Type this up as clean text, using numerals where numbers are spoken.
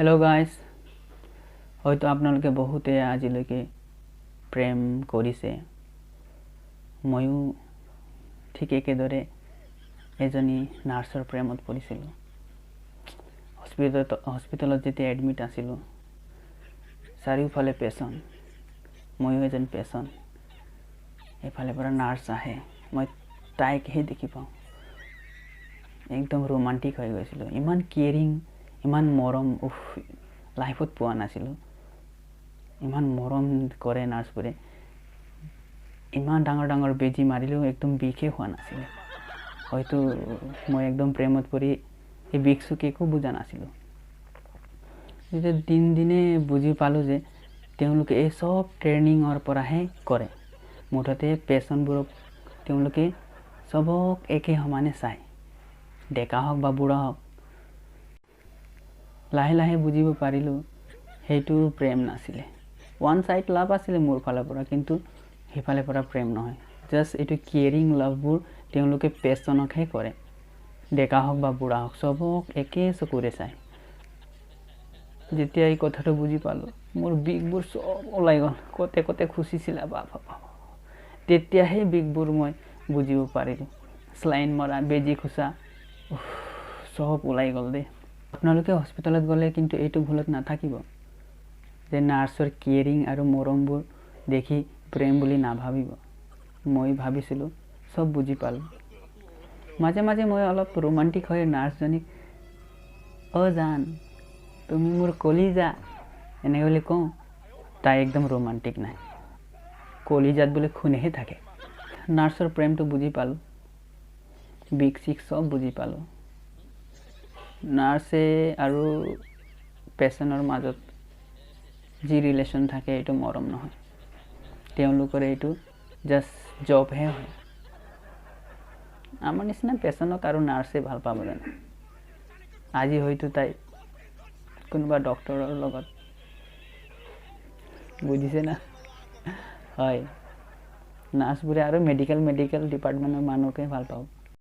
Hello' guys, হয়তো আপোনালোকে বহুতে আজিলৈকে প্ৰেম কৰিছে। ময়ো ঠিক একেদৰে এজনী নাৰ্ছৰ প্ৰেমত পৰিছিলোঁ। হস্পিটেলত যেতিয়া এডমিট আছিলোঁ, চাৰিওফালে পেচেণ্ট, ময়ো এজন পেচেণ্ট। এইফালে পৰা নাৰ্ছ আহে, মই তাইকহে দেখি পাওঁ। একদম ৰোমান্টিক হৈ গৈছিলোঁ। ইমান কেয়াৰিং, ইমান মৰম, উফ, লাইফত পোৱা নাছিলোঁ। ইমান মৰম কৰে নাৰ্ছবোৰে। ইমান ডাঙৰ ডাঙৰ বেজী মাৰিলেও একদম বিষেই হোৱা নাছিলে। হয়তো মই একদম প্ৰেমত পৰি এই বিষ চিষ একো বুজা নাছিলোঁ। যেতিয়া দিন দিনে বুজি পালোঁ যে তেওঁলোকে এই চব ট্ৰেইনিঙৰ পৰাহে কৰে। মুঠতে পেচেণ্টবোৰক তেওঁলোকে চবক একে সমানে চায়, ডেকা হওক বা বুঢ়া হওক। লাহে লাহে বুজিব পাৰিলোঁ, সেইটো প্ৰেম নাছিলে। ওৱান চাইড লাভ আছিলে মোৰ ফালৰ পৰা, কিন্তু সেইফালৰ পৰা প্ৰেম নহয়। জাষ্ট এইটো কেয়াৰিং লাভবোৰ তেওঁলোকে পেচেণ্টকহে কৰে। ডেকা হওক বা বুঢ়া হওক, চবক একে চকুৰে চায়। যেতিয়া এই কথাটো বুজি পালোঁ, মোৰ বিষবোৰ চব ওলাই গ'ল। কতে কতে খুচিছিলে, বাপ। তেতিয়াহে বিষবোৰ মই বুজিব পাৰিলোঁ। চেলাইন মৰা, বেজী খোচা, চব ওলাই গ'ল দেই। আপোনালোকে হস্পিটেলত গ'লে কিন্তু এইটো ভুলত নাথাকিব যে নাৰ্ছৰ কেয়াৰিং আৰু মৰমবোৰ দেখি প্ৰেম বুলি নাভাবিব। মই ভাবিছিলোঁ, চব বুজি পালোঁ। মাজে মাজে মই অলপ ৰোমান্টিক হৈ নাৰ্ছজনীক "অ' জান, তুমি মোৰ কলিজা" এনেকৈ বুলি কওঁ। তাই একদম ৰোমান্টিক নাই, কলিজাত বোলে খুনেহে থাকে। নাৰ্ছৰ প্ৰেমটো বুজি পালোঁ, বিষ চিষ চব বুজি পালোঁ। নাৰ্ছে আৰু পেচেণ্টৰ মাজত যি ৰিলেশ্যন থাকে, এইটো মৰম নহয়। তেওঁলোকৰ এইটো জাষ্ট জবহে হয়। আমাৰ নিচিনা পেচেণ্টক আৰু নাৰ্ছে ভাল পাব জানো? আজি হয়তো তাই কোনোবা ডক্টৰৰ লগত, বুজিছে না? হয়, নাৰ্ছবোৰে আৰু মেডিকেল ডিপাৰ্টমেণ্টৰ মানুহকে ভাল পাব।